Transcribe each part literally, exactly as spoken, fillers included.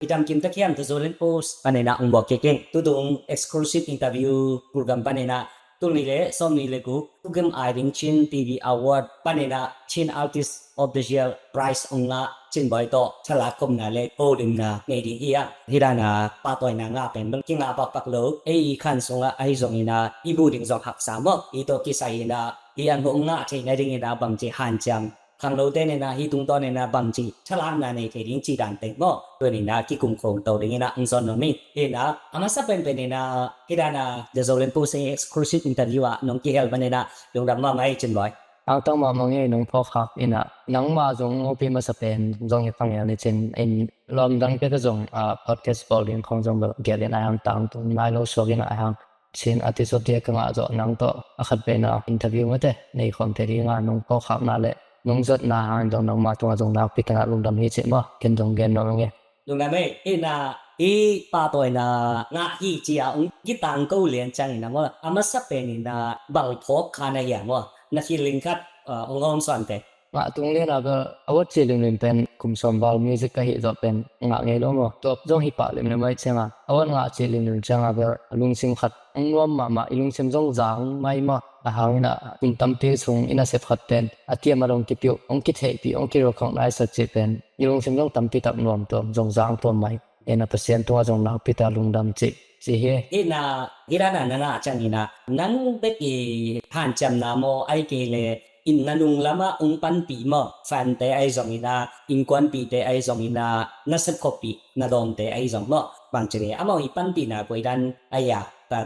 I dam kim tak hiam, The Zoland Post panin ah hong buak kik ing. Tutung exclusive interview program panin ah tul nih le sawmnih le guk Thukim Aidin Chin T V Award panin ah Chin Artist of the Year prize hong ngah Cin Bawi tawh thalak khopna le holimna nei ding hi a, hih dan a pahtawina ngah pen bel kingah pakpak lo. Ei i khan sungah ahi zongin ah i muh ding zong haksa maw. Hih tawh kisai in ah hih an hong ngah theihna dingin ah bangci hanciam, khanglote in ah hih tungtawn in ah bangci thalakna nei thei ding cih dan teng maw, tuni in ah kikum khawm to dingin ah hong zawn nuam ing. Hih in ah a masa penpen in ah hih dan a The Zoland Post exclusive interview ah nong kihel panin ah lungdam mahmah ei Cin Bawi. Tangtang mahmah ngei nong phawkkhak in ah, nangmah zong hong hopih masa pen zong hi phangial ni cin in, lawm dang pek a zong, ah, podcast bawl ding khawng zong bel gel in a hang, tangtung nai lo suak in a hang, Chin Artist of the Year ka ngah zawh nang tawh a khat pen a interview mate nei khawm thei ding a nong phawkkhakna le nong zuatna hang zong nangmah tungah zong nakpi tak a lungdam hi cih maw, ken zong gen nuam ing e. Lungdam ei. Hih in ah hih pahtawina ngah hi ci a hong kitangko lian ciangin ah maw, a masa pen in ah bang phawk kha na hiam maw, na feeling khat, ah, hong hawm sawn teh. Ngah tung lian a bel award cih limlim pen kum sawm val music ka hih zawh pen ngah ngei lo maw. Tua zong hi pah limlim ahih ciang a, award ngah cih limlim ciang a bel lungsim khat hong nuam mahmah, i lungsim zong zang mai maw. A hang in ah kum tampi sung i nasep khat pen a tiam a dong kipiuh, hong kitheihpih, hong kirecognize cih pen i lungsim zong tampi tak nuam tuam, zong zang tuam mai. En a Pasian tungah zong nakpi tak lungdam cih, cih hi. Hih in ah hih dan a na ngah ciangin ah nang bek i hanciamna maw, ahih kei leh in na nung lamah hong panpih maw, fante ahi zongin ah, innkuanpihte ahi zongin ah, na sepkhoppih na lawmte ahi zong maw, bangci leh amau i panpihna koi dan ahi a,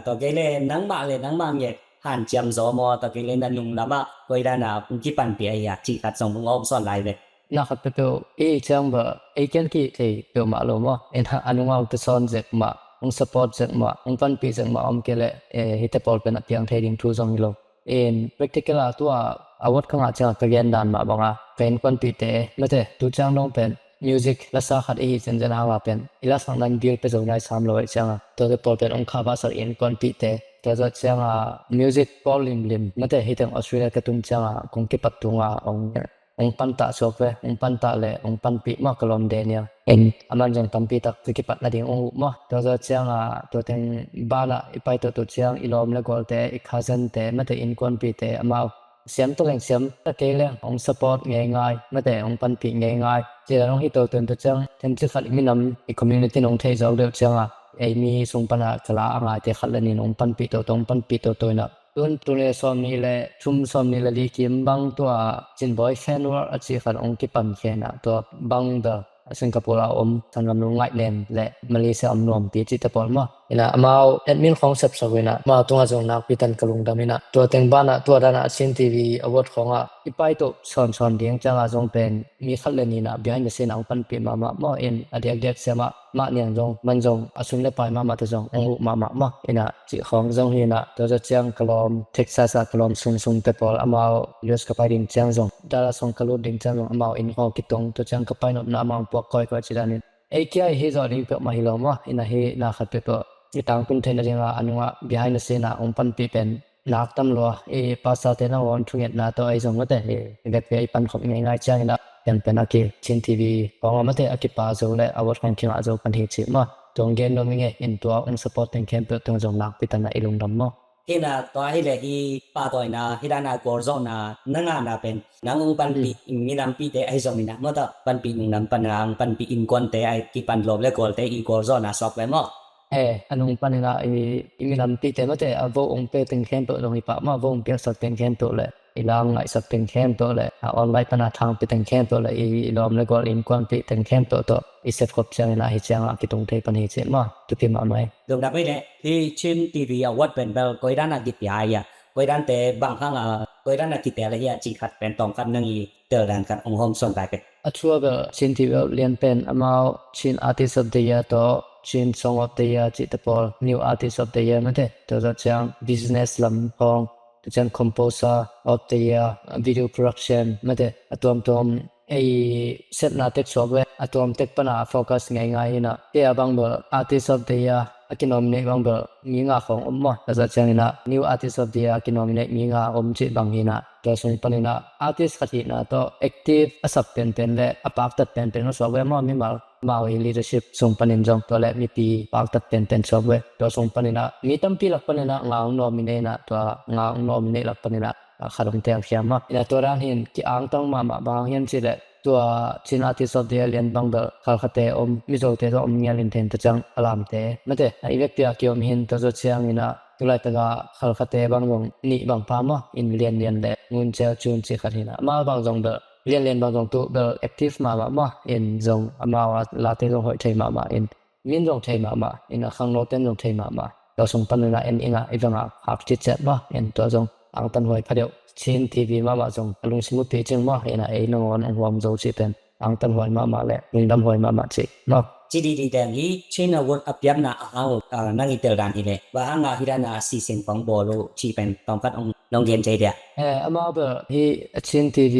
tua kei leh nangmah le nangmah nget hanciam zaw maw, tua kei leh na nung lamah koi dan a hong kipanpih ahi a cih khat zong hong hawm sawn lai ve. Na khat peuhpeuh i ciang bel ei ken kithei peuhmah lo maw. En a nunga hong tasawn zek mah, hong support zek mah, hong panpih zek mah om kei leh, eh, hihte pawl pen a piang thei ding thu zong hi lo. En practical a tua award ka ngah ciang a ka gen dan mah bang a, ka innkuanpihte mate, tu ciang dong pen music lasa khat i hi zenzen hang a pen i lasak nan bill pia zo nai sam lo ahih ciang a, tuate pawl pen hong khavahsak i innkuanpihte, tua zawh ciang a music pawl limlim mate, hih teng Australia ka tun ciang a kong kipat tung a hong hong pantah suak ve, hong pantah le hong panpih mah ka lawm Daniel. En, aman zong tampi tak ka kipat nading hong huh mah. Tua zawh ciang a, tua teng banah i pai toto ciang i lawm le gualte, i cousin te mate, innkuanpihte, amau siam ta leng siam ta kei leng hong support ngeingai mate, hong panpih ngeingai. Cih dan hong hi toto in tua ciang themcik khat i minam, i community in hong theih zawk deuh ciang a, ei mi sung pan a ka la a ngaite khat le nih in hong panpih toto, hong panpih toto in a, tun, tun le sawmnih le thum, sawmnih le li kim bang tua Cin Bawi Fan World a cih khat hong kipan khe in a, tua bang bel a Singapore a om Sanggamnu Ngaih Len le Malaysia om Nuampi cihte pawl maw. In a amau admin khawng sepsak uh in a, amau tungah zong nakpi tak in ka lungdam in a, tua teng banah tua dan a Chin T V Award khawng ah i paito sawnsawn ding ciang a zong pen mi khat le nih in a behind the scene ah hong panpih mahmah maw. In a diakdiak siam ah mah niang zong, man zong, a sum le pai mahmah te zong hong huh mahmah maw. In a cih khawng zong hi in a, tua zawh ciang ka lawm Texas ah ka lawm Sungsung te pawl, amau U S ka pai ding ciang zong, Dallas hong ka lut ding ciang zong amau inn khawng kitong, tua ciang ka pai nopna amau hong puak kawikawi cih dan in. Ei kia i hi zawh ding peuhmah hi lo maw. In a hih na khat peuhpeuh i tangtun theihna ding a, a nungah behind the scene ah hong panpih pen nak tam lua, i pastor te nangawn thungetna tawh ahi zong mate, i vekpi a i pankhop ngeingai ciangin a, pianpen a ki Chin T V khawng a mate, a kipa zo le award khawng kingah zo pan hi cih maw. Tua hong gen nuam ing e. In tua hong support teng khempeuh tungah zong nakpi tak in a i lungdam maw. Hi in a tua hi le hi pahtawina, hi dan a gualzawhna na ngahna pen nang hong panpih, hmm, minampihte ahi zongin a maw, tua panpih nunglam pan a hong panpih innkuante, a kipan lawm le gualte i gualzawhna suak ve maw. Eh, a nung panin a i, i minampihte mate, a vote hong pia teng khempeuh zong hi pah maw, vote hong piaksak teng khempeuh le i lam ngaihsak teng khempeuh le a online pan a thangpi teng khempeuh le i, i lawm le gual innkuanpih teng khempeuh tawh i sepkhop ciangin a hi ciang a kitung thei pan hi cih maw. Thupi mahmah hi. Lungdam ei le, hi Chin T V Award pen bel koi dan a kipia hi a, koi dante bang hang a, koi dan a kitel ahi a cih khat pen tawm khat nang i tel dan khat hong hawm sawn lai ve. A thu a bel Chin T V Award lian pen amau Chin Artist of the Year tawh Chin Song of the Year cihte pawl, New Artist of the Year mate, tua zawh ciang business lam khawng, tua ciang Composer of the Year, video production mate, a tuamtuam ei sepna tek suak ve, a tuam tek pan a focus ngeingai hi in a. Kei a bang bel Artist of the Year a kinominate bang bel mi nga khawng om maw. Tua zawh ciangin a New Artist of the Year a kinominate mi nga om cih bang hi in a, tua sung panin a artist khat hihna tawh active a sap penpen le a paktat penpen hong suak ve maw, mimal Amau i leadership sung panin zong tua le mipi paktat penpen suak ve. Tua sung panin ah mi tampi lak panin ah nga hong nominate in ah, tua nga hong nominate lak panin ah khat hong telkhiam a. In ah tua dan hi in ki-angtang mahmah. Bang hang hiam cih leh tua Chin Artist of the Year lian bang bel Khalkhate om, Mizote zong om ngial in thei in, tua ciang a lamte mate a i vekpi a ki-om hi in, tua zaw ciangin ah tu laitak a Khalkhate bang zong nih bang pha maw, in Lianlian le Ngun Ceu Cun cih khat hi in ah, amau bang zong bel Lianlian bang zong tu bel active mahmah maw, in zong amau a late zong hoih thei mahmah in, min zong thei mahmah in, a khangnote in zong thei mahmah. Tua sung panin ah en ing a, i veng a hak citciat maw, in tua zong angtan huai pha deuh. Chin T V mahmah zong a lungsim uh picing maw, in ah ei nangawn ong huam zo cih pen angtan huai mahmah le lungdam huai mahmah cih maw. Ci didi teng hi, Chin Award a piakna a hang uh, ah, nang i tel dan hi le, bang hang a hih dan a sisin pang bawl uh cih pen tawmkhat ong nong gen thei dia? Eh, amau bel hih a Chin T V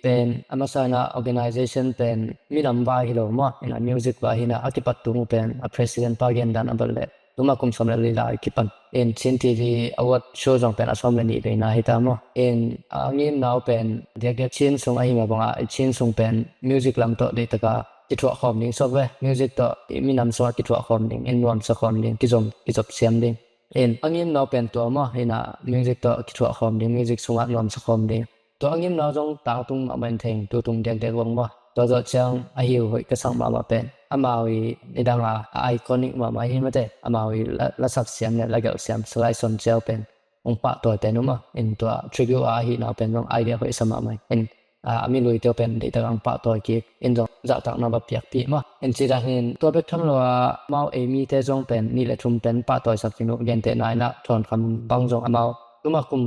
pen a masa in ah organization pen minam vai hi lo maw, in ah music vai hi in ah, a kipat tung uh pen a president pa gen dan a bel le tuma kum sawm le li lai kipan in Chin T V award show zong pen a sawm le nih veina hi ta maw. In a ngimna uh pen diakdiak Chin sung ahi mah bangah, i Chin sung pen music lam tawh deihtak a kithuah khawm ding suak ve. Music tawh i minam sungah kithuah khawm ding, in nuamsa khawm ding, kizom, kizop siam ding. In a ngimna uh pen tua maw, in ah music tawh kithuah khawm ding, music sungah nuamsa khawm ding. Tua a ngimna uh zong tangtung mahmah in thei ing, tutung diakdiak bang maw. Tua zawh ciang a hi uh hoih ka sak mahmah pen amau i nidang a a iconic mahmah hi mate, amau i la, lasak siam le lagelh siam Salai Son Ceu pen ong pahtawi pen uh maw. In tua tribute a ahihna uh pen zong idea hoih sa mahmah hi. In, ah, a miluite uh pen deihtak a ong pahtawi kik in zong zahtakna va piakpih maw. In ci dan hi in tua bek tham lo a amau ei mite zong pen nih le thum pen pahtawisak khin uh, gentehna in ah Thawnkham bang zong amau tuma kum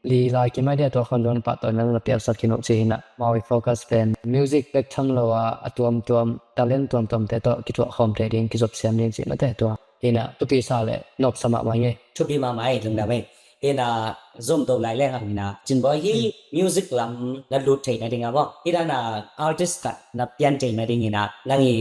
li lai kim ai dia, tua khawng zong pahtawina na piaksak khin uh ci hi in ah, amau i focus pen music bek tham lo a a tuamtuam talent tuamtuamte tawh kithuah khawm thei ding, kizop siam ding cih mate tua hi in ah, thupi sa le nopsa mahmah hi. Thupi mahmah hi, lungdam hi. Hi in ah, zom to lai leng hang in ah, Cin Bawi, hih music lam na lut theih nading a maw, hih dan a artist khat na pian theih nading in ah nang i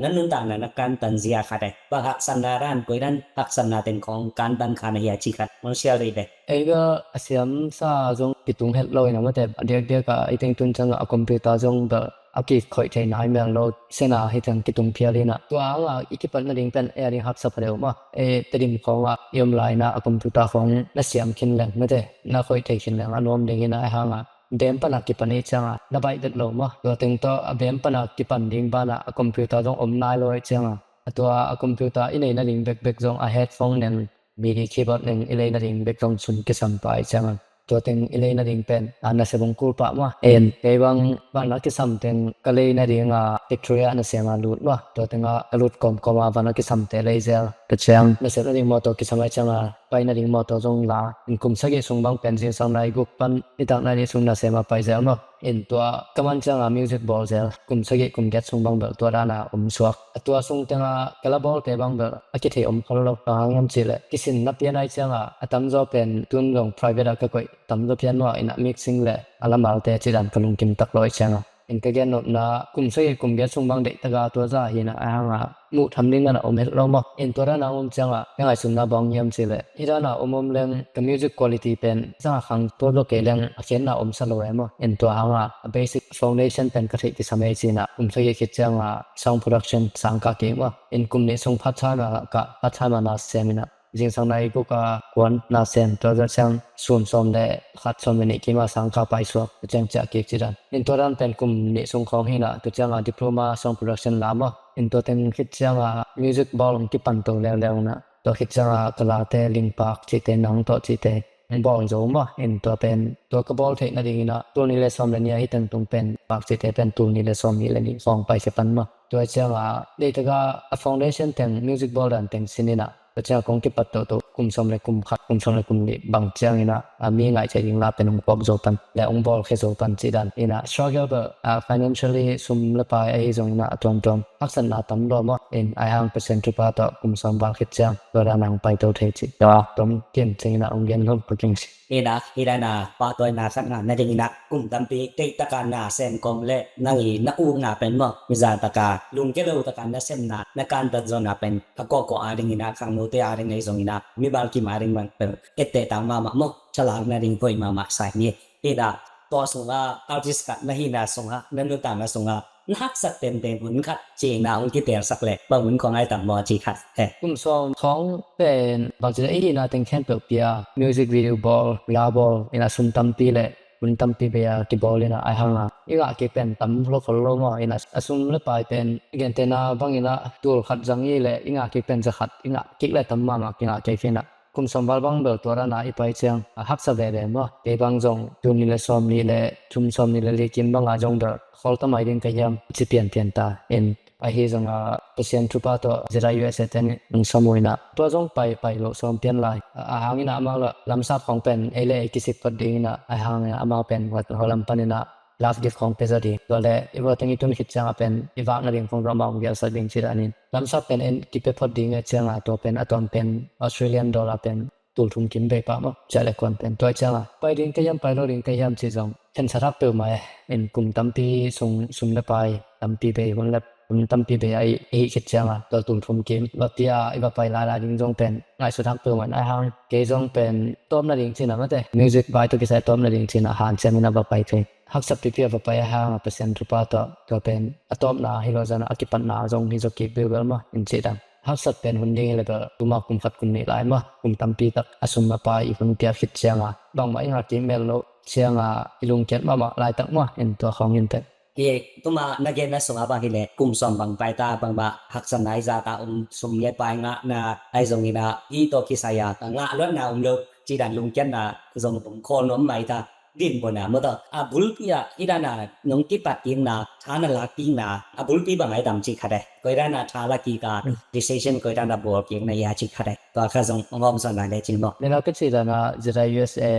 na nuntakna na kantan zia khat e, bang haksatna dan, koi dan haksatna teng khawng kantan kha na hia cih khat hong share dih ve. Ei bel a siamsa zong kitung het lo in ah mate, a diakdiak a i teng tun ciang a computer zong bel a kikhoih thei nai mel lo, sena hi ciang kitung phial in ah, tua hang a i kipat nading pen ei a ding haksa pha deuh maw. Ei Tedim khawng ah i om lai in ah a computer khawng na siam khin leng mate, na khoih thei khin leng a nuam ding in ah, ei hang a bem pan a kipan i ciang a na baih vet lo maw. Tua teng tawh a bem pan a kipan ding ban ah a computer zong om nai lo i ciang a, a tua a computer i nei nading bekbek zong a headphone neng, midi keyboard neng i lei nading bek zong sum kisam pah i ciang a, tua teng i lei nading pen a nasep hong kul pah maw. En kei bang van a kisam teng ka lei nading a factory ah nasem a lut maw. Tua teng ah ka lut kawmkawm a van a kisamte lei zel. Tua ciang nasep nading mawtaw kisam a i ciang a pai nading mawtaw zong la in, kum sagih sung bang pen zingsang nai guk pan nitak nai nih sung nasem a pai zel maw. In tua ka man ciang a music bawl zel, kum sagih kum giat sung bang bel tua dan a om suak. A tua sung teng a ka la bawlte bang bel a kithei om khol lo. Bang hang hiam cih leh kisin na pian ai ciang a, a tamzaw pen tun zong private ah ka koih tamzaw pian maw, in ah mixing le a la malte cih dan ka lungkim tak lo i ciang a. In ka gen nopna kum sagih kum giat sung bang deihtak a tua za hi in ah, a hang a muh tham ding dan a om het lo maw. In tua dan a om ciang a ka ngaihsutna bang hiam cih leh hih dan a om om leng ka music quality pen za khang tua lo kei leng a khenna om sa lo e maw. In tua hang a a basic foundation pen ka theih kisam ei ci in ah, kum sagih khit ciang a sound production sang kah kik maw. In kum nih sung part time a ka, part time a na sem in ah, zingsang nai guk a kuan na sem, tua zawh ciang sun sawm le khat, sawm le nih kim a sang kah pai suak, tua ciang ciah kik cih dan. In tua dan pen kum nih sung khawng hi in ah, tua ciang a diploma sound production la maw. In tua teng khit ciang a music bawl hong kipan to leuleu in ah, tua khit ciang a ka late Lingpak cihte, Nang tawh cihte hong bawl zo maw. In tua pen tua ka bawl theih nading in ah tul nih le sawm le nih a hih teng tung pen Pak cihte pen tul nih le sawm nih le nih khawng pai khia pan maw. Tua ciang a deihtak a a foundation teng, music bawl dan teng sin in ah, tua ciang a kong kipat toto kum sawm le kum khat, kum sawm le kum nih bang ciang in ah, a mi ngaih theih ding la pen hong puak zo pan le hong bawl khia zo pan cih dan in ah, struggle bel, a, financially sum le pai ahi zong in ah, a tuamtuam haksatna tam lo maw. In ai hang Pasian thupha tawh kum sawm val khit ciang tua dan a hong pai to thei cih tua tom kim cing in ah hong gen lum pa king si. In ah, hih dan a pahtawina khat ngah nading in ah kum tampi deihtak a na sem kawm le nang i na ukna pen maw, mizan tak a lungkia lo tak a na semna, na kantan zawhna pen a kawkaw a ding in ah, khangnote a ding ahi zong in ah, mimal kim a ding bang pen etteh tang mahmah maw, thalak nading hoih mahmah sa hi. In ah, tua sung a artist khat na hihna sung a, na nuntakna sung a Na haksak penpen hun khat cihna hong kitelsak leh bang hun khawng ai tam maw cih khat. Eh. Kum sawm khawng pen bangci le i hihna teng khempeuh pia music video bawl, la bawl ina sum tampi le hun tampi bei a kibawl ina ai hanga i ngah kik pen tam lo khol lo maw ina a sum le pai pen i gentehna bangina tul khat zang i le i ngah kik pen za khat i ngah kik le tam mahmah kingah kei khin a kum sawm val bang bel tua dana i pai ciang a haksa veve maw. Kei bang zong tul nih le sawm nih le thum sawm nih le li kim banga zong bel khol ta mai ding ka hiam ci pianpian ta in ahi zong a Pasian thupha tawh Z I U S A ten ung sawm uh ina tua zong pai pai lo sawm pian lai a hangin a amau la lamsap khawng pen ei le ei kisik phot ding ina a hangin a amau pen wat ho lam pan ina love gift khawng pia zaw ding tua le i vua teng i tun khit cianga pen i vak nading khawng zong amau ung gialsak ding ci danin lamsap pen en kipia phot ding e cianga tua pen a tuam pen Australian dollar pen tul thum kim bei pah maw ciah le kuan pen tua cianga pai ding ka hiam pai lo ding ka hiam ci zong khen sa thak peuh mai in kum tampi sung sum le pai tampi bei hun le hun tampi bei a i hih khit cianga tua tul thum kim va pia i va pai lai lai ding zong pen ngaihsut thak peuh mai a hang kei zong pen tawm nading cina mate music vai tawh kisai tawm nading cina hanciam ina va pai thei haksat pipi a va pai a hanga Pasian thupha tawh tua pen a tawpna hi lo zana a kipatna zong hi zaw kik beuh bel maw in cih dan haksat pen hun ding hi le bel tuma kum khat kum nih lai maw kum tampi tak a sum a pai i hun piak khit cianga bangmah i ngah kik mel lo cianga i lungkiat mahmah laitak maw in tua khawng in pen. Hi tuma na genna sunga bang hi le kum sawm bang pai ta bangmah haksatna i zata um sum le pai ngahna ai zong ina i tawh kisai a ngah luatna um lo ci dan lungkiatna zong um khawl nuam mai ta. Din bona maw tawh a bulpi ah i dana nong kipat kikna tha na lak kikna a bulpi bang ai dam cih khat e koi dana tha la kik a decision koi dana bawl kikna ia cih khat e tua kha zong hong hawm sawn lai le cih maw. Nena ka cih dana Z I U S A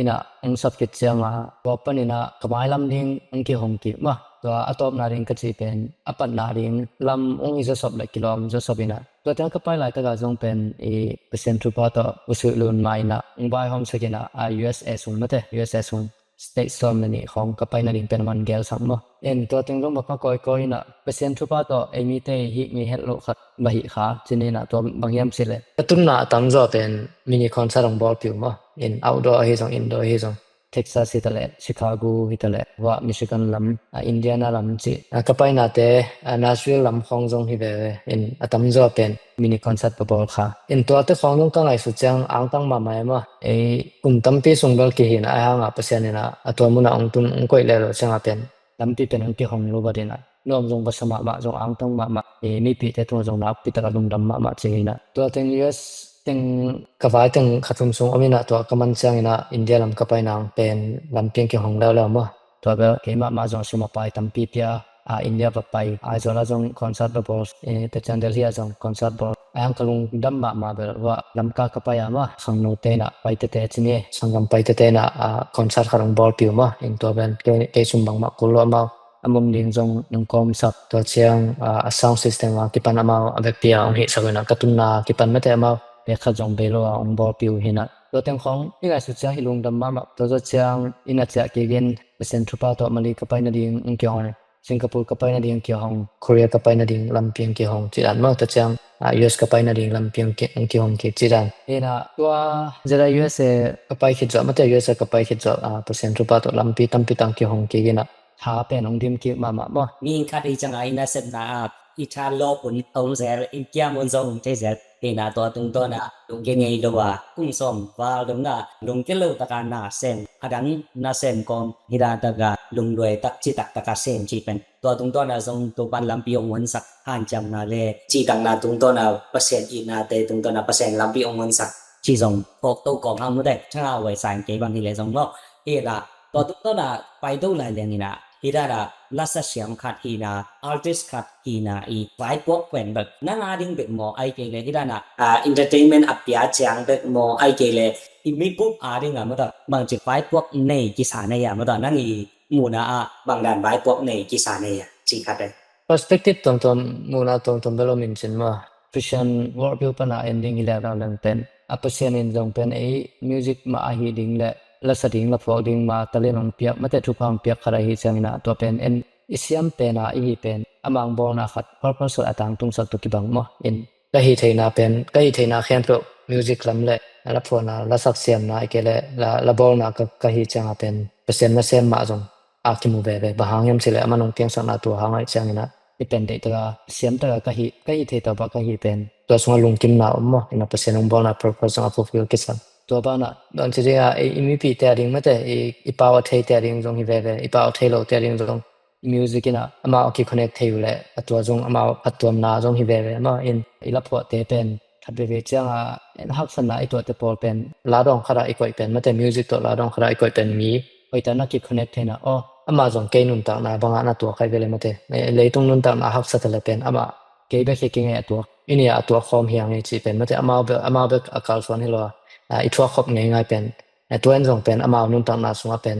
ina hong sap khit cianga tua pan ina ka mailam ding hong kihong kik maw tua a tawpna ding ka cih pen a patna ding lam hong hi zawsop le kilawm zawsop ina tua tiang ka pai laitaka zong pen i Pasian thupha tawh usuih lun ma ina hong vaihawm sak ina a U S A sung mate U S A sung state sawm le nih khawng ka pai nading pen man gel sak maw. En tua teng zong baka kawikawi ina Pasian thupha tawh ei mite hih mi het loh khat ba hih kha cin ina tua bang hiam cih le ka tunna a tamzaw pen mini concert hong bawlpi uh maw. In outdoor ahi zong indoor ahi zong Texas hi ta leh Chicago hi ta leh hua Michigan lam a Indiana lam cih a ka painate a Nashville lam khawng zong hi veve in a tamzaw pen mini concert pabawl kha. In tuate khawng zong ka ngaihsut ciang angtang mahmah e maw. Ei kum tampi sung bel kihin a hanga Pasian ina a tua muna ong tun ong koih lelo cianga pen lampi pen ong kihong lo va dina nuam zong vasa mahmah zong angtang mahmah ei mipite tung zong nakpi taka lungdam mahmah ci hina. Tua teng U S teng ka vai teng khatum sung om ina tua ka man ciang ina India lam ka painang pen lampi ong kihong leuleu maw. Tua bel kei mahmah zong sum a pai tampi pia a India va pai Aizawl a zong concert va bawl eh, Tecian Delhi a zong concert bawl a hang ka lungdam mahmah bel hua Lamka ka pai a mah khangno tena pai tete cini sanggam pai tete na a concert kha long bawl piu mah in tua bel kei sum bangmah kul lo amau a mum ding zong nung kawm sak tua ciang a sound system a kipan amau a vekpi a ong hih sak ina ka tunna kipan mate amau pek khat zong bei lo a ong bawl piu hina. Tua teng khawng i ngaihsut ciang i lungdam mahmah tua zaw ciang i na ciah kik in Pasian thupha tawh Mali ka pai nading ong kihong Singapore ka pai nading ong kihong Korea ka pai nading lampi ong kihong cih dan maw tua ciang U S ka pai nading lampi ong kihong kik cih dan. Hina tua zeda U S A ka pai khit zawh mate U S A ka pai khit zawh Pasian thupha tawh lampi tampi tang kihong kik ina tha pen ong dim kik mahmah maw. Mi khat i ciang a i nasepna a i tha lawp un ong zel i kiam un zong ong thei zel. Hina tua tungtawn a lungke ngei lo a kum sawm val dong a lungke lo taka na sem a dang na sem kawm hina taka lungduai tak citak taka sem cih pen tua tungtawn a zong Topan lampi ong honsak hanciamna le cihtakna tungtawn a Pasian itnate tungtawn a Pasian lampi ong honsak cih zong kawk to kawm hang mute thanga huai sa in kei bang hi le zong maw hina tua tungtawn a pai do lai liang ina hidana lasa siam khat hina artist khat hina i vaipuak pen bek nang a ding bek maw ai kei le hidana entertainment a pia ciang bek maw ai kei le i mi group a ding a mata bang ci vaipuak nei kisa nei a mata nang i muna a bang dan vaipuak nei kisa nei a ci khat e. Perspective tuamtuam muna tuamtuam belo min cin maw Christian worldview pana ending hi le rau leng pen a Pasian in zong pen ei music mah ahi ding le lasa ding la phuak ding ma talent ong piak mate thupha ong piak khat ahi ciangina tua pen en i siam pena i hi pen amang bawlna khat purpose a tangtung sak tua kibang maw in ka hi theina pen ka hi theina khempeuh music lam le la phuahna la saksiamna i ke le la bawlna ka hi cianga pen Pasian na sem mah zong a kimu veve. Bang hang hiam cih leh amah nong piangsakna tua hang ahih ciangin ah, i pen deih taka siam taka ka hi, ka hi thei tawh bang ka hi pen tua sungah lungkimna om maw, in ah Pasian hong bawlna purpose zong a fulfill kisam. Tua banah dawn ci ding a, i, i mipite a ding mate, i, i pau a theite a ding zong hi veve, i pau a thei lote a ding zong music in ah amau a ki-connect thei uh leh a tua zong amau phattuamna zong hi veve maw. In i laphuahte pen khat veve ciang a, haksatna i tuahte pawl pen la dawng khat ah i koih pen mate, music tawh la dawng khat ah i koih pen mi hoihtak na ki-connect theihna, aw, amah zong kei nuntakna bangah na tuak ahi ve le mate, leitung nuntakna haksa ta le pen amah kei bek hi kei ngei a tuak, i ni a tuak khawm hi a ngei cih pen mate, amau bek, amau bek a kalsuan hi lo a, i thuak khop ngei ngai pen, tua in zong pen amau nuntakna sungah pen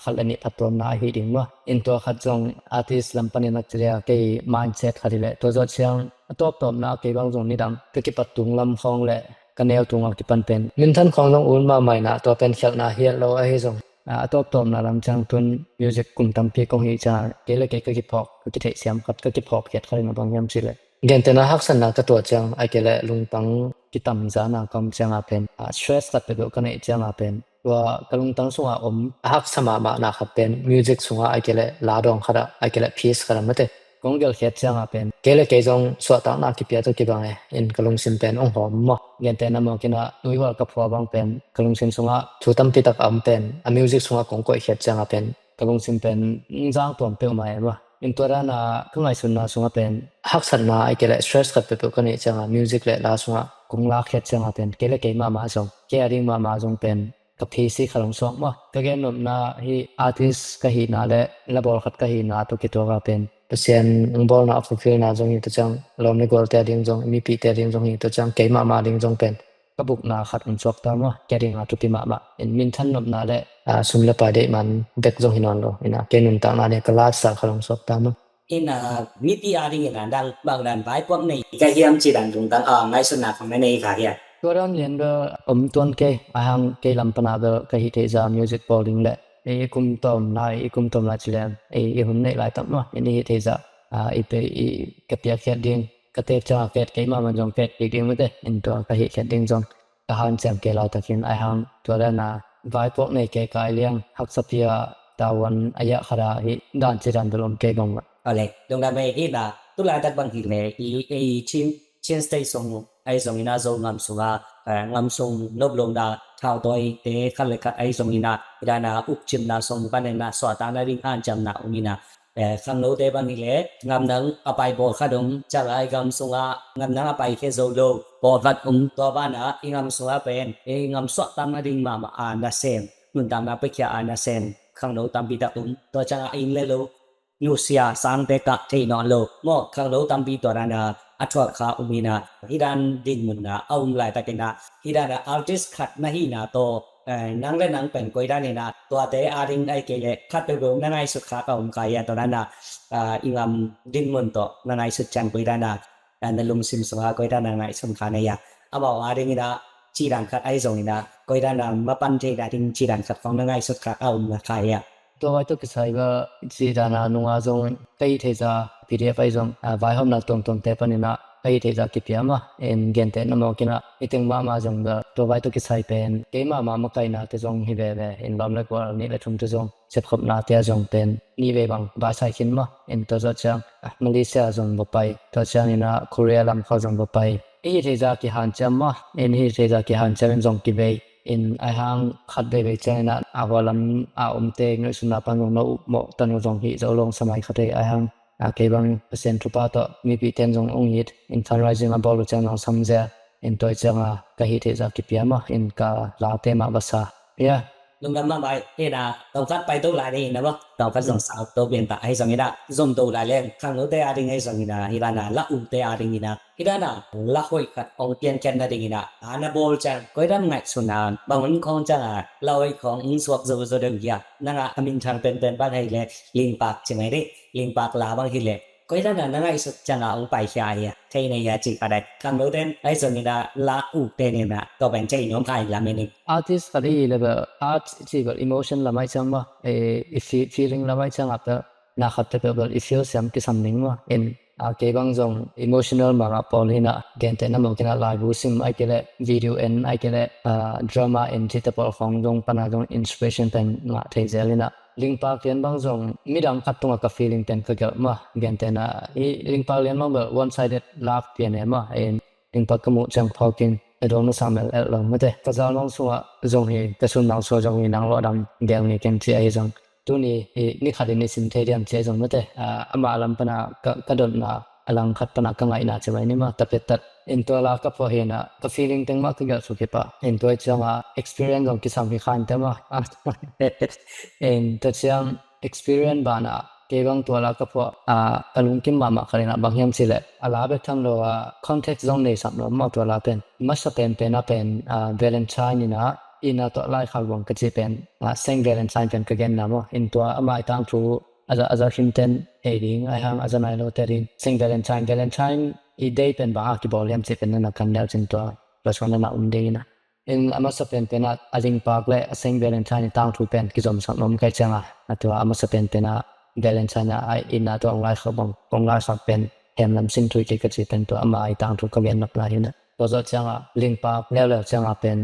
khat le nih phattuamna ahi ding maw. In tua khat zong artist lam panin a ci leh kei mindset khat hi leh tua zawh ciang a tawptawpna kei bang zong nidang ka kipat tung lam khawng le ka neu tungah kipan pen minthan khawng zong ul mahmah in ah tua pen khialhna hiat lo ahi zong, a tawptawpna lam ciang tun music kum tampi kong hi ciang kei le kei ka kiphawk, ka kitheihsiam khat, ka kiphawk khiat khat in a bang hiam cih leh gentehna haksatna ka tuah ciang, ahih kei leh lungtang kitamzana ka om ciang a pen, stress khat peuhpeuh ka neih ciang a pen tua ka lungtang sungah om a haksa mahmahna khat pen music sungah ahih kei leh la dawng khat ah, ahih kei leh peace khat ah mate kong gelhkhiat ciang a pen kei le kei zong suahtakna kipia tawh kibang e, in ka lungsim pen hong hawm maw. Gentehna mawk in ah tuihual ka phua bang pen ka lungsim sungah thu tampi tak a om pen a music sungah kong koihkhiat ciang a pen ka lungsim pen zang tuam peuhmah e maw. In tua dan a ka ngaihsutna sungah pen haksatna ahih kei leh stress khat peuhpeuh ka neih ciang a music le la sungah kong lakkhiat ciang a pen kei le kei mahmah zong, kei a ding mahmah zong pen ka phisi khat hong suak maw. Ka gennopna hi artist ka hihna le la bawl khat ka hihna tawh kituak a pen Pasian hong bawlna a fulfillna zong hi tua ciang, lawm le gualte a ding zong, mipite a ding zong hi tua ciang, kei mahmah a ding zong pen ka bukna khat hong suak ta maw. Kei a ding a thupi mahmah in minthan nopna le sum le pai deih man bek zong hi nawn lo in ah kei nuntakna le ka lifestyle khat hong suak ta maw. In ah mipi a dingin ah dang bang dan vaipuak nei ka hiam cih dan lungtang a ngaihsutna khong na nei kha hiam? Tua dan lian bel om tuan kei, ahang kei lam pana bel ka hih theih zah music bawl ding le i kum tawm lai, i kum tawm lai ci leng i hun neih laitak maw, in i hih theih zah i pe i ka piakkhiat ding, ka teek ciang a fet kei mahmah zong fet kik ding mate, in tua ka hihkhiat ding zong ka hanciam kei laitakin ahang tua dan a vaipuak nei kei kai liang haksa pi a tavuan a iah khat a hih dan ci dan bel om kei bang mah. Ole, lungdam ei. Hih na tulaitak bang hih le i, i Chin, Chin State sung ahi zongin a Zo ngam sung a, ngam sung nop lungdam thautawite khat le khat ahi zongin a hih dan a ukcimna sung panin a suahtakna ding hanciamna om in a, khangnote bang hi le ngamnang a pai bawl khat om ciang a i gam sungah ngamnang a pai khia zo lo bawl khat om, tua banah i gam sungah pen i gam suahtakna ding mahmah a nasem, nuntakna piakhia a nasem khangno tampi tak om. Tua ciang a inn le lo nusia sangte kah thei nawn lo maw, khangno tampi tua dan a a thuak kha om in a, hih dan dinmun a a om laitakin a hih dan a artist khat na hihna tawh nang le nang pen koi dan in a tuate a ding ahi kei le khat peuhpeuh na ngaihsut kha ka om kha hia, tua dan a i gam dinmun tawh na ngaihsut ciang koi dan a na lungsim sungah koi dan a ngaihsun kha na hia? Amau a dingin a cih dan khat ahi zongin a koi dan a mapan theihna ding cih dan khat khong na ngaihsut kha ka om na kha hia? Tua vai tawh kisai bel cih dan a nunga zong ka hih theih zah P D F ahi zong vaihawmna tuamtuamte panin a ka hih theih zah kipia mah in gentehna mawk in a i teng mahmah zong bel tua vai tawh kisai pen kei mahmah makaihna te zong hi veve in lawm le gual nih le thum te zong sepkhopna te a zong pen nih vei bang vaisai khin mah in tua zawh ciang Malaysia zong va pai, tua ciangin a Korea lam khawng zong va pai. I hih theih zah kihanciam mah in i hih theih zah kihanciam in zong kivei in ahang khat veivei ciangin a a hua lam a omte ngaihsutna pan zong na upmawh tan uh zong hih zo lo sa mai kha thei ahang. Kei bang Pasian thupha tawh mipite in zong ong it in fundraising a bawl uh ciang zong samzel in tua ciang a ka hih theih zah kipia mah in ka late mah va sa. Hia? Lungdam mahmah hi na, tawmkhat pai to lai ding hi na maw, tawmkhat zong sau to pian ta ahi zongin a zom to lai leng khangnote a ding ahi zongin a hih dan a la umte a dingin a hih dan a la hoih khat ong piankhiat nadingin a a na bawl ciang koi dan ngaihsun a bang hun khawng ciang a la hoih khawng ong suak zo zo deuh hia? Nang a a minthang penpen bang hi le Lingpak ci mai dih, Lingpak la bang hi le koi dan a na ngaihsut ciang a ong paikhia hia, thei na hia cih kha dai. Khangnote in ahi zongin a la ukte nin a tua pen thei nuam kha hi lam in. Artist khat i level art cih bel emotion lam ahi ciang maw, i feeling lam ahi ciang a bel na khat te bel i feel siam kisam ding maw in. Kei bang zong emotional mah ngah pawl hi na, gentehna mawk in a laibu sim ahi kei leh video en ahi kei leh drama en cihte pawl khawng zong pan a zong inspiration pen ngah thei zel hi na. Lingpak Lian bang zong midang khat tungah ka feeling pen ka gelh mah. Gentehna i Lingpak Lian bang bel one sided love pian e mah. Lingpak ka muh ciang phawk in a dong na sang mel el lo mate. Ka zal nong sungah zong hi, ka sun nong sungah zong hi, nang lawh dang gel ngei keng ci ahi zong. Tuni hi ni khat in i sin thei diam ci ahi zong mate. Ama lam pana ka dotna a lang khat pana ka ngaihna ci mai ni mah, tapettat. In tua la ka phuah hinah ka feeling teng mah ka gelh suk hi pah. In tua ciangah experience zong kisam hi khan te mah. In tua ciang experience banah kei bang tua la ka phuah a ka lungkim mahmah khat inah bang hiam cileh a la bek tham lo a context zong nei sam lo mah tua la pen. Masa penpen a pen Valentine inah ina tuah laikhak bang ka ci pen Saint Valentine pen ka genna maw. In tua ama i tangthu a za a za him ten hei ding, aihang a za nai lo te ding. Saint Valentine, Valentine i day pen bang a kibawl hiam ci pen nana kan deuh cin tua tua suan nana um ding ina. In a masa penpen a a Lingpak le a Saint Valentine i tangthu pen kizomsak nuam kai cianga a tua a masa penpen a Valentine a a ina tua ong laikhak bang ong laikhak pen hemlam sin thui kei ka ci pen tua ama i tangthu ka gen nak lai hina. Tua zawh cianga Lingpak leuleu cianga pen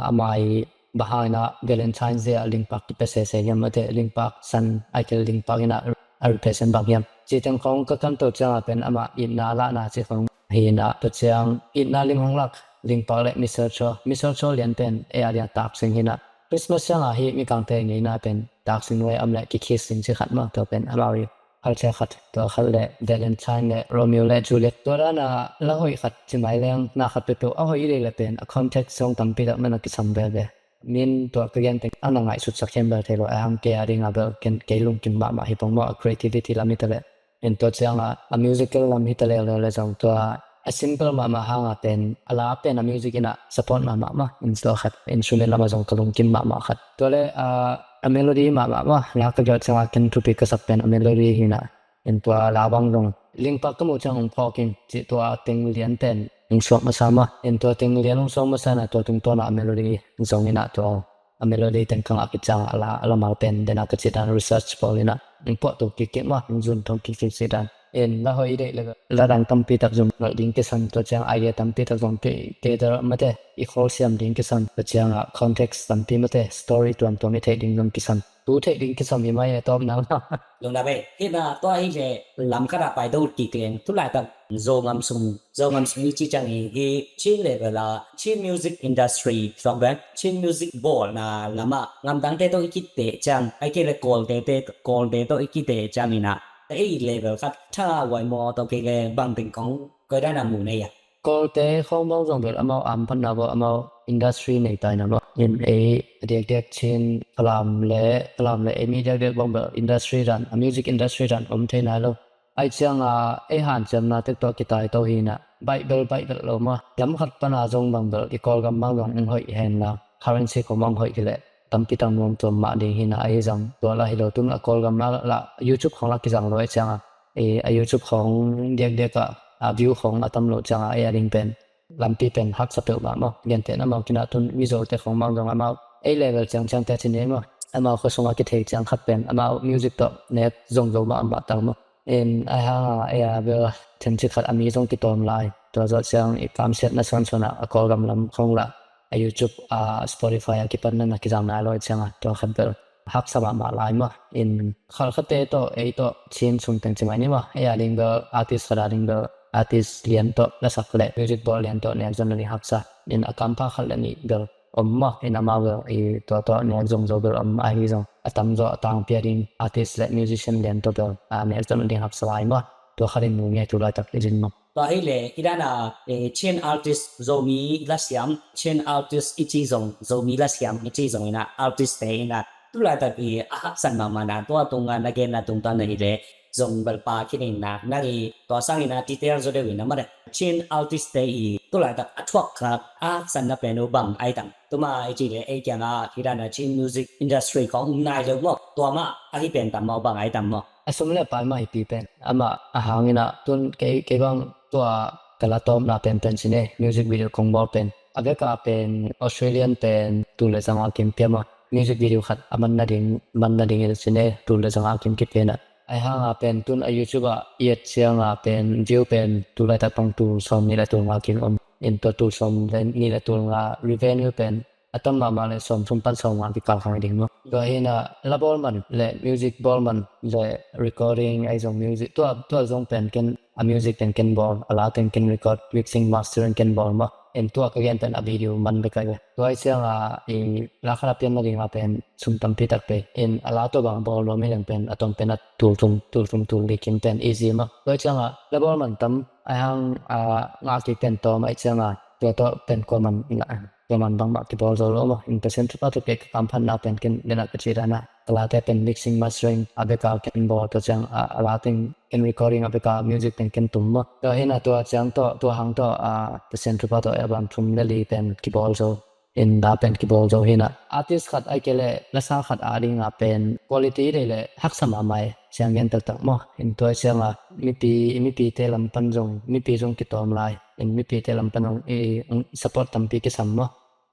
ama i bang hangina Valentine zia Lingpak kipia sese hiam mate, Lingpak san aike Lingpak ina a represent bang hiam. Citeng khong ka kanto cianga pen ama itna lahna ci khong hina tua ciang itna lim hong lak Lingpak le Mister Cho, Mister Cho lian pen e a lian taksing hina. Christmas cianga hi mikangte ngeina pen taksing nuai am le kikhis sing ci khat mah tua pen amau i culture khat tua khat le Valentine le Romeo le Juliet tua dana la hoih khat ci mai leng na khat peuhpeuh a hoih i dei le pen a context zong tampi tak nana kisam veve. Min tua ka gen teng a na ngaihsutsak hiam bel thei lo a hang kei a dinga bel ken kei lungkim mahmah hi pong maw a creativity lam hi ta le. In tua cianga a musical lam hi ta leuleu le zong tua a simple mahmah hanga pen a la pen a music ina support mahmah mah in tua khat instrument lama zong ka lungkim mahmah khat. Tua le a melody mahmah mah la ka gelh cianga ken thupi ka sak pen a melody hina. In tua la bang zong Lingpak ka muh ciang hong phawk in cih tua teng lian pen hong suak masa mah. In tua teng lian hong suak masa na tua tungtawna a melody zong ina tua a melody teng ka ngah kiciang a la a lamau pen dena ka cih dan research pawl ina hong puah tuk kikik mah, hong zun tuk kikik cih dan. In la hoih i deih le la dang tampi tak zong nolh ding kisam tua ciang idea tampi tak zong kei kei dar mate i khawl siam ding kisam tua ciangah context tampi mate story tuamtuam i theih ding zong kisam. Tu theih ding kisam hi mai e tawp nang. Lungdam e. Hina tua hi le lam khat a pai do kik leng tu laitak Zogam sung Zogam sung i ci ciang hi hi Chin level a Chin music industry from back Chin music bawlna lamah ngamdangte tawh i kiteh ciang ai kei le Kawlte te Kawlte tawh i kiteh ciang ina ei level khat tha wai maw tawh kei le bang teng kong koi dan a mu nei a. Kawlte khawng bang zong bel amau aam phatna bawh amau industry nei taina bawh in ei a diakdiak Chin Falam le Falam le ei mi diakdiak bang bel industry dan a music industry dan om thei nai lo. Ai cianga ei hanciamna tek tawh kitai to hina baih bel baih bel lo maw. Lam khat pana zong bang bel i Kawlgam bang zong ung hoih henla currency khawng bang hoih kileh tampi tang nuam tuam mah ding hina ahi zang tua la hi lo tun a Kawlgam la la YouTube khawng la kizang lo ai cianga a YouTube khawng diakdiak ah a view khawng a tam lo cianga ei a ding pen lampi pen haksa peuh mah maw. Gentehna amau kinah tun Mizote khawng bang zong amau ei level ciangciangte a ci nei maw. Amau khuasungah kithei ciang khat pen amau music tawh nek zong zo mah a mah tang maw. In ai hanga ei a bel themcik khat a mi zong kitawm lai tua zawh ciang i kamsiatna suansuanah a Kawlgam lam khawng lah a YouTube a Spotify a kipanna na kizang nai lo cianga tua khat bel haksa mahmah lai maw. In khalkhate tawh ei tawh Chin sung teng ci mai ni maw. Ei a ding bel artist khat a ding bel artist lian tawh lasak le music bawl lian tawh nek zon a ding haksa. In a kampha khat le nih bel om maw. In amau bel i tua tawh nek zong zo bel om ahi zong a tamzaw a tangpi a ding artist le musician lian tawh bel a nek zon a ding haksa lai maw. Tua khat in mu ngei tu laitak i zin maw. Tua hi le i dana Chin artist Zomi lasiam Chin artist i ci zong Zomi lasiam i ci zong ina artist te ina tu laitak i a haksan mahmahna tua tunga na genna tungtawn na hi le zong bel pa khin ina nang i tua sang ina detail zo deuh ina mare Chin artist te i tu laitak a thuak kha a haksan na pen uh bang ai tam tuma i ci le ei kianga i dana Chin music industry khawng um nai lo maw tua mah a hi pen tam maw bang ai tam maw. A sum le pai mah hi pi pen amah a hangina tun kei kei bang tua ka la tawmna penpen cine music video kong bawl pen a veka pen Australian pen tul le zanga kim piama music video khat a man nading man nading in cine tul le zanga kim kipena. Ai hanga pen tun a YouTube ah i et cianga pen view pen tul laitak pang tul sawm nih le tul nga kim om in tua tul sawm le nih le tul nga revenue pen a tam mahmah le sawmthum pan sawmnga kikal khang ding maw. Tua hi a, la bawl man le music bawl man le recording ahi zong music, tua, tua zong pen ken, a music pen ken bawl, a la pen ken record, mixing, mastering ken bawl maw. In tua ka gen pen a video man bek ahi ve. Tua hi ciang a, i la khat a pian nading a pen sum tampi tak pe. In a la tua bang bawl nuam hi leng pen a tom pen a tul thum, tul thum, tul li kim pen easy maw. Tua hi ciang a, la bawl man tam, ahi hang, a, ngah kik pen tawm ahi ciang a, tua tawh pen kua man, tua man bangmah kibawl zo lo maw. In Pasian thupha tawh kei ka kamphatna pen ken, den a ka ci dan a, ka late pen mixing, mastering a bek a ken bawl, tua ciang a, a la pen ken recording a bek a, music pen ken tum maw. Tua hi a, tua ciang tawh, tua hang tawh a, Pasian thupha tawh album thum le li pen kibawl zo. In la pen kibawl zo hi a, artist khat ahi kei leh lasa khat a ding a pen quality deih leh haksa mahmah hi, siang gen taktak maw. In tua hi ciang a, mipi, mipite lam pan zong, mipi zong kitawm lai. In mipite lam pan zong i, i support tampi kisam maw.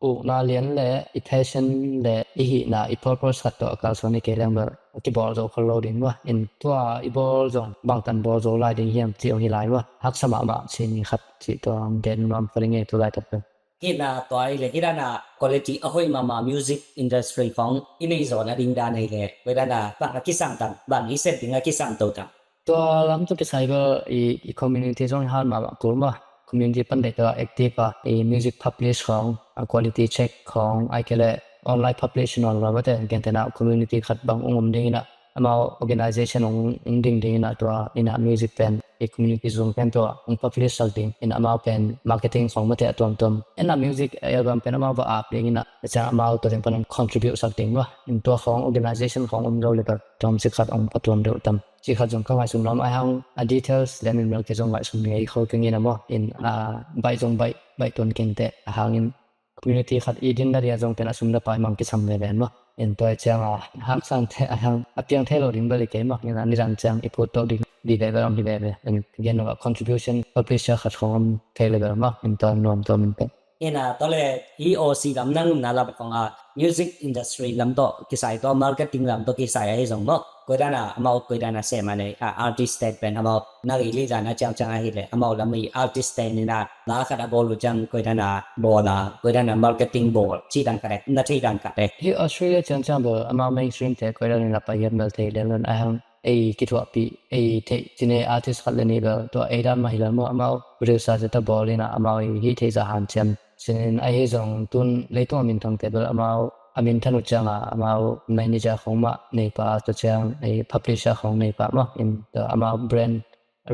Ukna lian le i passion le i hihna, i purpose khat tawh a kalsuan hi kei leng bel, kibawl zo khol lo ding maw. In tua i bawl zong bangtan bawl zo lai ding hiam ci ong hi lai maw. Haksa mahmah ci ni khat ci, tua ong gen nuam kha ding e tu laitak pen. Hi a, tua hi leh, hi dan a quality a hoih mahmah music industry khong i neih zawh nading dan hi leh, koi dan a bang a kisam tam, bang i sep ding a kisam to tam? Tua lam tawh kisai bel i, i community zong i hat mahmah kul maw. Community pan deih tawh active a, i music publish khong, a quality check khong, ahi kei leh online publish nawn lo mate, gentehna community khat bang ong om ding in a, amau organization ong, ong ding ding in a, tua in a music pen i community zong pen tua ong publish sak ding in, amau pen marketing khong mate a tuamtuam. In a music album pen amau va ap ding in a, ciang amau tua ding pan ong contribute sak ding maw. In tua khong organization khong om lo le bel, tuam ci khat ong patuam deuh tam. Ci khat zong ka ngaihsun nuam ahi hang a details le min bel kei zong ngaihsun ngei kho keng in a maw. In, a, baih zong baih, baih tuan keng teh a hang in community khat i din na dia zong pen a sum le pai mang kisam veve maw. In tua hi ciang a, haksante a hang a piang thei lo ding bel hi kei maw. In a nidang ciang i phut to ding di veve ong hi veve. In gen lo a contribution publisher khat khong om thei le bel maw. In tua nuam tua min pen. In a tua le i O C lam nang na lam khong a music industry lam tawh kisai, tua marketing lam tawh kisai ahi zong maw. Koi dan a amau koi dan a sem a nei, a, artist te pen amau na i li dan a ciang ciang ahi leh, amau lam i artist te in a la khat a bawl uh ciang koi dan a bawl a, koi dan a marketing bawl, ci dan khat e, na thei dan khat e. Hi Australia ciang ciang bel amau mainstream te koi dan in a pai hiam bel thei lel lon ahi hang, ei kithuahpih, ei theih cine artist khat le nih bel tua ei dan mah hi lel maw. Amau producer zeta bawl in a amau i hih theih zah hanciam. Cinin ahi zong tun leitung a minthang te bel amau a minthan uh ciang a amau manager khong mah nei pah a, tua ciang ei publisher khong nei pah maw. In tua amau brand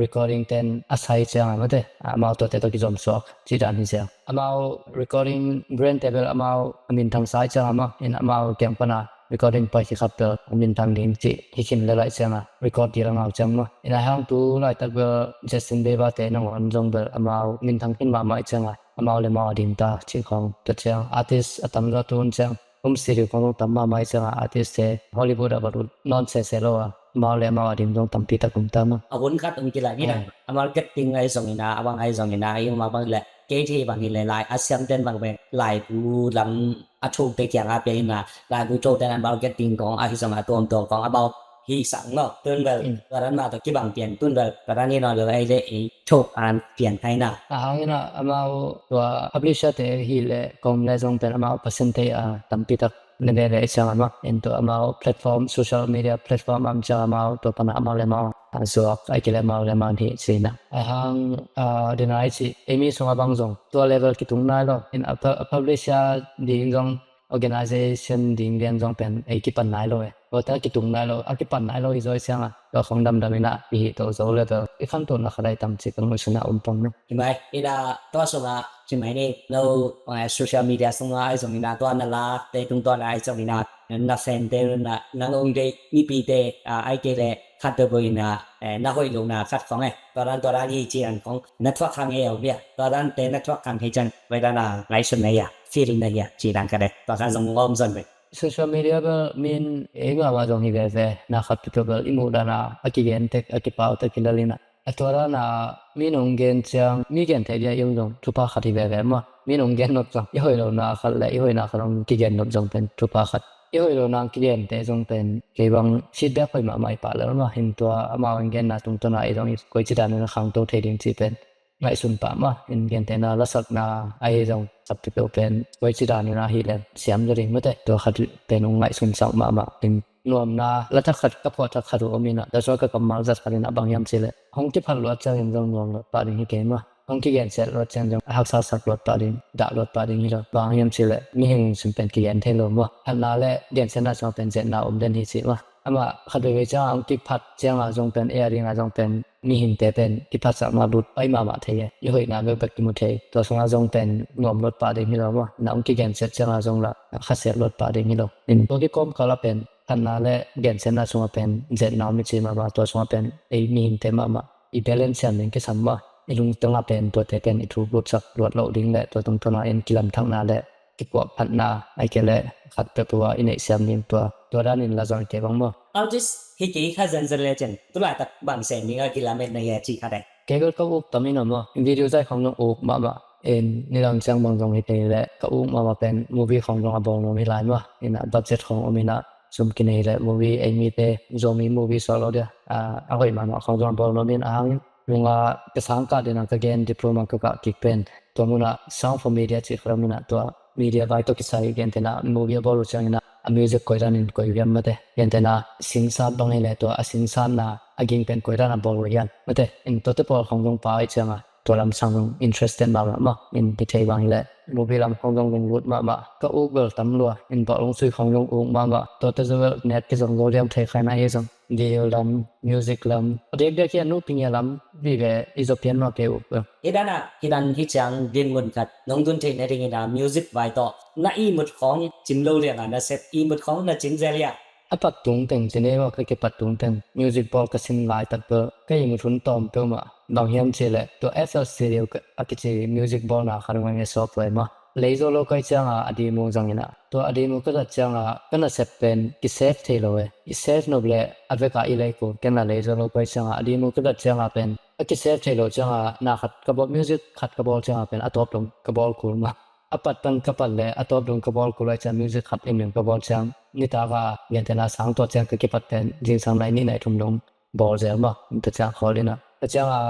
recording ten a sai ciang a mate, amau tuate tawh kizom suak ci dan hi ciang. Amau recording brand te bel amau a minthang sai ciang a maw. In amau kiang pan a recording pai khikhat bel a minthang ding ci hi khin le laih ciang a record dil a ngau ciang maw. In a hang tu laitak bel Justin Bieber te nangawn zong bel amau minthang khin mahmah ciang a amau le amau a dim ta ci khong. Tua ciang artist a tam zaw tun ciang home studio khong tam mahmah ciang a artist te Hollywood a va lut nawn sese lo a, amau le amau a dim zong tampi tak um ta maw. A hun khat um kila ni la. A marketing ahi zong in a, a bang ahi zong in a, ahi um a bang le kei thei bang hi le lai a siam ten bang bek laibu lam a thuk te kiang a pia in a, laibu thuk ten a marketing khong ahi zong a tuamtuam khong amau hi sang maw. Tun bel tua dan mah tawh kibang pian, tun bel tua dan hi nawn lo ahi le ei thuk an pian hai na. A hang in a amau tua publisher te hi le kong le zong pen amau percentage a tampi tak le le le ciang a maw. In tua amau platform, social media platform a om ciang amau tua pan a amau le amau a zuak, ahi kei le amau le amau hi ci na. A hang, a, dena i ci ei mi sung a bang zong tua level kitung nai lo. In a pu-, a publisher ding zong organization ding lian zong pen ei kipan nai lo e. Tua te a kitung nai lo, a kipan nai lo hi zaw hi ciang a, tua khong damdam in a i hih to zo le tua i khantohna khat ahi tam ci ka ngaihsun a um pong na. Hi mai, in a tua sung a ci mai ni, no, eh, social media sung a ahi zong in a tua na la te tungtawn a ahi zong in a na fan te na, nang ong deih mipite, a, ahi kei le khat peuhpeuh in a, eh, na hoih lohna khat khong e. Tua dan tua dan hi ci dan khong na thuak khang e a um hia. Tua dan te na thuak khang hi ciang vai dan a ngaihsutna hia, feeling na hia ci dan khat e. Tua khat zong ngawm zon ve. Social media bel min ei mahmah zong hi veve, na khat peuhpeuh bel i muh dan a a kigen tek, a kipau tek hi lel in a. A tua dan a min ong gen ciang mi gen theih dia i om zong thupha khat hi veve maw. Min ong gen nop zong i hoih lohna khat le i hoihna khat ong kigen nop zong pen thupha khat. I hoih lohna ong kigen te zong pen kei bang feedback hoih mahmah i pah lel maw. Hin tua amau ong genna tungtawn a i zong i koici dan in a khangto thei ding ci pen ngaihsun pah mah. In gentehna lasakna ahi zong khat peuhpeuh pen koici danin ahi leng siam zaw ding mate, tua khat pen hong ngaihsunsak mahmah. In nuamna, la thak khat ka phuah thak khat uh om inah, tua sungah ka kammal zat khat inah bang hiam cih leh hong kiphat luat ciangin zong nuam luat pah ding hi kei mah. Hong kigensiat luat ciang zong a haksa sak luat pah ding, dah luat pah ding hi lo. Bang hiam cih leh mihing sung pen kigen thei lo mah. Phatna le gensiatna sungah pen zetna om den hi ci mah. Amah khat veivei ciangah hong kiphat ciangah zong pen, ei a dingah zong pen mihingte pen kiphatsakna lut pai mahmah thei e. I hoihna bek bek kimu thei. Tua sungah zong pen nuam luat pah ding hi lo mah. Na hong kigensiat ciangah zong lah khasiat luat pah ding hi lo. In tua kikawmkal ah pen phatna le gensiatna sungah pen zetna om hi ci mahmah. Tua sungah pen ei mihingte mahmah i balance siam ding kisam mah. I lungtang ah pen tuate pen i thu lutsak luat loh ding le tua tungtawn ah in kilamthakna le kipuah phatna, ahih kei leh khat peuhpeuh ah i neih siam ding tua, tua danin la zong kei bang maw. Artist hi kei kha zenzen le cin, tu laitak bang sem ding a kilametna hi a ci kha dai. Kei bel ka uk tam in a maw, video zai khong zong uk mahmah. In nidang ciang bang zong hi kei leh ka uk mahmah pen movie khong zong a bawl nuam hi lai maw. In a budget khong om in a sum kinei leh movie, ei mite Zomi movie suak lo dia, a, a hoih mahmah khong zong a bawl nuam in a hang. Nunga ka sang kah dena ka gen diploma ka kah kik pen tua munah Sound for Media cih kha lam inah tua media vai tawh kisai gentehna movie a bawl uh ciangin ah a music koi danin koi uh hiam mate, gentehna singsat bang hi leh tua a singsatna a ging pen koi dan a bawl uh hiam mate. In tuate pawl khong zong pai ciangah tua lam sang zong interested mahmah mah. In hi thei bang hi leh movie lam khong zong lunglut mahmah. Ka uk bel tam lua, in bawh lungsui khong zong uk mahmah. Tuate zo bel net kizong zo liam thei khaina hi zong. Video lam, music lam, a diakdiak hi a nu pingia lam vive i zo pian mah kei uh. Hi dan ah, hi dan hi ciang dinmun khat nong tun theih nadingin a music vai tawh na ihmut khawng cim lo liangah na sep ihmut khawng na cim zel hiam? A pat tung teng ci nei maw, ka kipat tung teng music bawl ka sin laitak bel ka ihmut hun tawm peuhmah bang hiam cih leh tua F L Studio a kici music bawlna khat hong eng e software mah. Lei zo lo koi cianga a demo zang inah tua a demo ka zat cianga ka nasep pen kisave thei lo e. I save nop leh a veka i lei kul, ken la lei zo lo koi cianga a demo ka zat cianga pen a kisave thei lo cianga na khat ka bawl, music khat ka bawl cianga pen a tawp dong ka bawl kul mah. A pat pan ka pat leh a tawp dong ka bawl kul ai ciang music khat limlim ka bawl ciang nitaka gentehna sang tua ciang ka kipat pen zingsang nai nih nai thum dong bawl zel mah. Tua ciang khawl inah tua cianga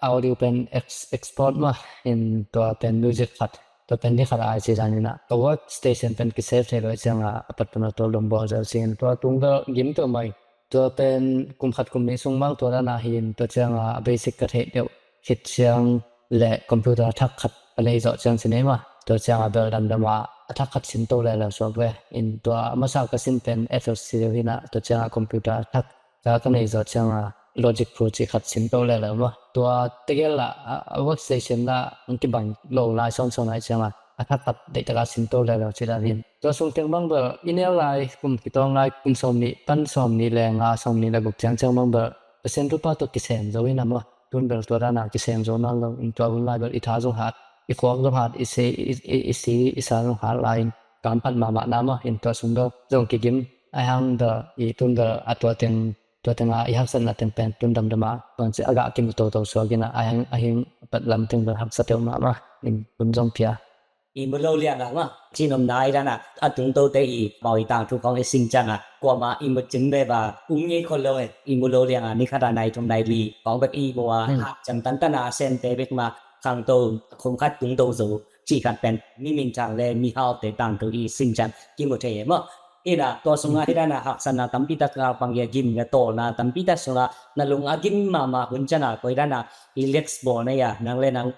audio pen ex-, export mah in tua pen music khat, tua pen ni khat a ai ci dan inah ka workstation pen kisave thei lo cianga a pat pan a tawp dong bawl zel ci in tua tung bel gim tawh mai. Tua pen kum khat kum nih sung mang tua dana hi in tua cianga a basic ka theih deuh khit ciang le computer a thak khat a lei zawh ciang ci nei mah. Tua cianga bel damdama a thak khat sin to lelo suak ve. In tua a masa ka sin pen F L Studio hinah tua cianga computer a thak ka ka nei zawh cianga Logic Pro ci khat sin to lelo mah. Tua tegel lah a, a workstation lah ang kibang lo lai sawnsawn ai cianga a thak khat deihtaka sin to lelo ci dan hin. Tua sung teng bang bel i neu lai kum kitawng lai kum sawm nih pan sawm nih le nga sawm nih le guk ciang ciang bang bel Pasian thupha tawh kisem zo in a maw. Tun bel tua dana kisem zo nawn lo in tua hun lai bel i tha zong hat, i khuak zong hat, i si, i, i, i si, i sa zong hat lai in kamphat mahmah na maw in tua sung bel zong kigim. Ai hang bel i tun bel a tua teng, tua tenga i haksatna teng pen tun damdama bangci a gah kimu toto suak in a ai hang a hing pat lam teng bel haksa teuh mahmah in tun zong pia. I mu lo liang a mah, cinomna i dan a, a tungtote i mau i tangthu khawng i sing ciang a, kuamah i mu cing ve va, um ngei khol lo e, i mu lo liang a, ni khat a nai thum nai li, khawng bek i mu a, hmm, hak ciang tantan a, a semte bek mah, khangto, khum khat tungto zo, cih khat pen, mi minthang le, mi haute tangthu i sing ciang, kimu thei e maw. Ina, tua sungah, hmm, hi dan a, haksatna tampi tak a, pang i a gim, i a tawlna tampi tak sungah, na lung a gim mahmah hun ciang a, koi dan a, i relax bawl na i a, nang le nang,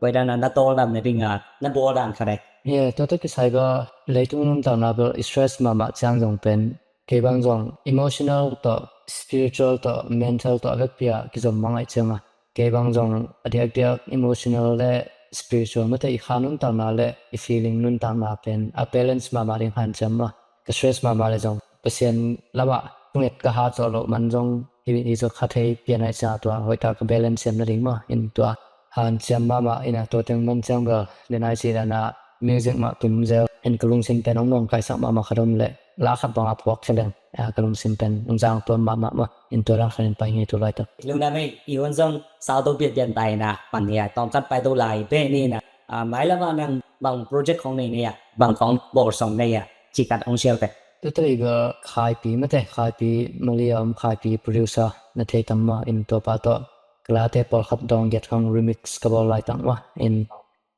koi dan a na tawldam na ding a na bawl dan khat e. He, tua tawh kisai bel leitung nuntakna bel i stress mahmah ciang zong pen kei bang zong emotional tawh spiritual tawh mental tawh a vekpi ah kizom mang aih ciang a kei bang zong a diakdiak emotional le spiritual mate i kha nuntakna le i feeling nuntakna pen a balance mahmah ding hanciam maw. Ka stress mahmah le zong Pasian lamah thunget ka hat zawh loh man zong hi, hi zaw kha thei pian aih ciang a tua hoihtak ka balance siam nading maw. In tua hanciam mahmah in a tua teng man ciang bel le nai ci dan a music mah tum zel in ka lungsim pen hong nawngkaisak mahmah khat om leh la khat bang a phuak khe leng, a, ka lungsim pen hong zang tuam mahmah maw. In tua dan khat in pai ngei tu laitak. Lungdam ei, i hun zong sau to pianpian tai na pan hi a tawm khat pai to lai pen in a, a, mailam ah nang bang project khawng nei nei a, bang khawng bawl sawm nei a, cih khat hong share pen. Tuate i bel Khaipi mate, Khaipi Malia om Khaipi producer na thei tam maw. In tuapa tawh Kalate pawlkhat dawng giat khawng remix ka bawl laitang mah in,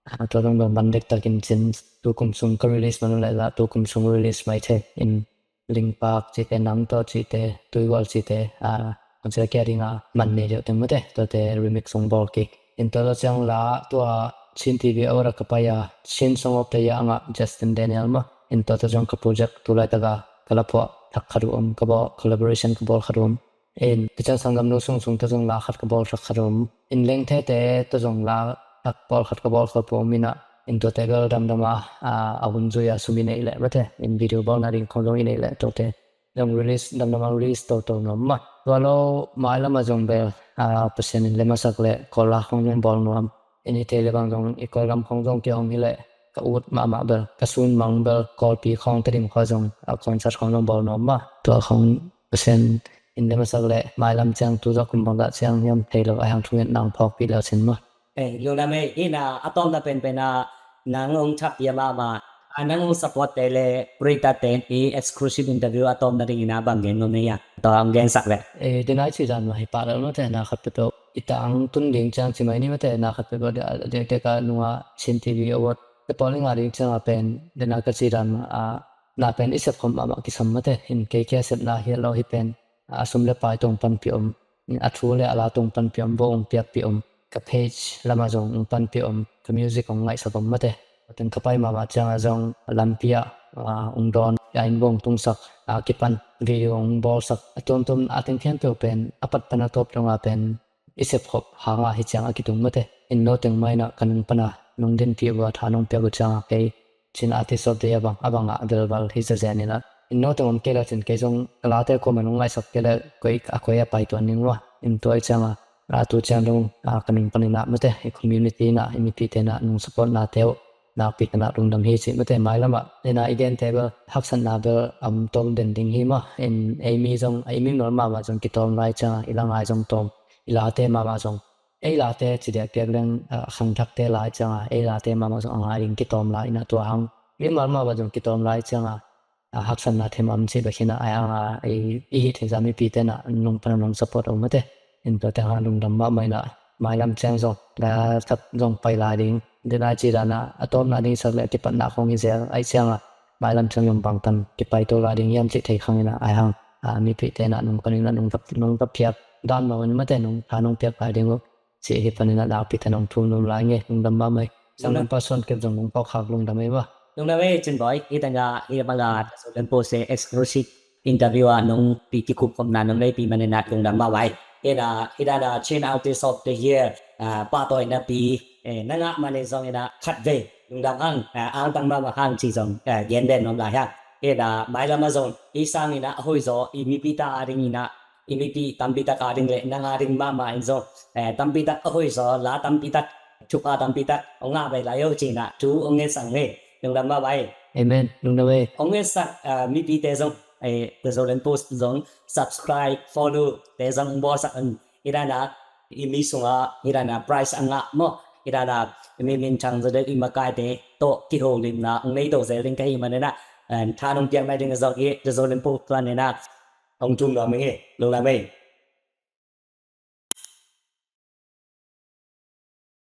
ah, tua dong dong bandek takin cin tu kum sung ka release man uh leh lah tu kum sung release mai thei in Lingpak cihte, Nangtawh cihte, Tuigual cihte, ah, kong cih a kia dinga man nei deuh teng mate, tuate remix hong bawl kik. In tua tawh ciang la tua Chin T V Award ah ka pai a, Chin Song of the Year a ngah Justin Daniel mah. In tua tawh ciang ka project tu laitaka ka la phuah thak khat uh om, ka bawl collaboration ka bawl khat uh om. In kician sanggamnu sung sung tawh zong la khat ka bawl thak khat om. In lengthete tawh zong la khat bawl khat ka bawl khat pawh om inah, in tuate bel damdam a, a, a hun zui a sum i neih leh mate, in video bawlna ding khawng zong i neih leh tuate zong release, damdam a release toto nuam mah. Tua lo mailam ah zong bel, a, Pasian in lem a sak leh Kawl la khawng zong bawl nuam. In i thei le bang zong i Kawlgam khawng zong kihong hi leh ka ut mahmah bel, ka sun mang bel, Kawlpi khawng Tedim khawng zong, a, concert khawng zong bawl nuam mah. Tua khawng Pasian in lem a sak leh mailam ciang tu zawh kum bangzah ciang hiam thei lo a, hang thunget nang phawkpih leu cin mah. Eh, lungdam ei, ina a tawpna penpen a nang hong thak pia mahmah. A nang hong support te le Rita te i exclusive interview a tawpna ding ina bang gen nuam na hia? Tua hong gensak le. Eh, denai ci dan mah hi pah lel mate, na khat peuhpeuh i tang tun ding ciang ci mai ni mate, na khat peuhpeuh a diakdiak a nunga Chin T V Award te pawl i ngah ding ciang a pen, denai ka ci dan mah a, na pen i sepkhop mahmah kisam mate, in kei kia sepna hi lo hi pen, a sum le pai tawh panpih om, a thu le a la tawh panpih om, bawh hong piakpih om, ka page lamah zong hong panpih om, ka music hong ngaihsak om mate. Tua teng ka pai mahmah ciangah zong lampi ah, ah, hong dawn, a inn bawh hong tungsak, ah, kipan video hong bawlsak, a tuamtuam a teng khempeuh pen a pat pan a tawp dongah pen i sepkhop hangah hi ciang a kitung mate. In no teng mah inah ka nung pana nong dinpih uh a, tha nong piak uh ciangah kei Chin Artist of the Year bang a bangah a belval hi zazen inah, in no teng om kei le cin kei zong ka late kuamah nong ngaihsak kei le koi a koi a paituan ning uh a, in tua i ciangah a tu ciang dong, a, ka nung pan inah mate, i community inah, i mipite inah nong support nate uh nakpi tanah lungdam hi cih mate. Mailamah inah i gente bel haksatna bel a om tawm den ding hi mah. In ei mi zong, ei mi mimal mahmah zong kitawm lai ciangah i la ngai zong tawm, i late mahmah zong, ei late ci diakdiak leng, a, khangthakte lai ciangah ei late mahmah zong a ngai ding kitawm lai inah tua hang mimal mahmah zong kitawm lai ciangah, a, haksatna them a om cih bek hi inah, a, a, i, i hih theihsa mipite inah nong pan a nong support uh mate. In tuate hang lungdam mahmah inah mailam ciang zong la sak zong pai lai ding. Denai ci dan a, a tawpna ding sak le a kipatna khawng hi zel ahih ciangah mailam ciang zong bangtan kipaito lai ding hiam cih thei khang inah, a hang, a, mipite inah nong pan inah nong tap, nong tap phiak dan mah un mate, nong tha nong piak lai ding uh cih hi pan inah nakpi tanah hong thum nuam lai ing e. Lungdam mahmah ei. Sanggampa Suan Kep zong nong phawk khak lungdam ei mah. Lungdam ei Cin Bawi, hi tengah hi bangah The Zoland Post exclusive interview ah nong pi kikhupkhopna nong neihpih man inah lungdam mahmah ei. Hi inah, hi inah Chin Artist of the Year, ah, pahtawina pi, eh, na ngah man in zong inah khatvei lungdam hang, ah, angtang mahmah hang cih zong, eh, gen den nuam lai hang. Hi inah mailam ah zong hih sang inah a hoihzaw i mipite a ding inah, i mipi tampi tak a ding le nang a ding mahmah in zong, eh, tampi tak a hoihzaw, la tampi tak, thupha tampi tak hong ngah bai lai o ci inah thu hong ngetsak ing e. Lungdam mahmah ei. Amen. Lungdam ei. Hong ngetsak, ah, mipite zong, eh, The Zoland Post zong subscribe, follow te zong hong bawlsak un. Hi inah i mi sungah hi inah prize a ngah maw, hi inah i mi minthang zaw deuh i makaite tawh kiholimna hong nei to zel ding ka hih man inah, eh, tha nong piak nai ding a zong hi. The Zoland Post pan inah hong thum nuam ing e. Lungdam ei.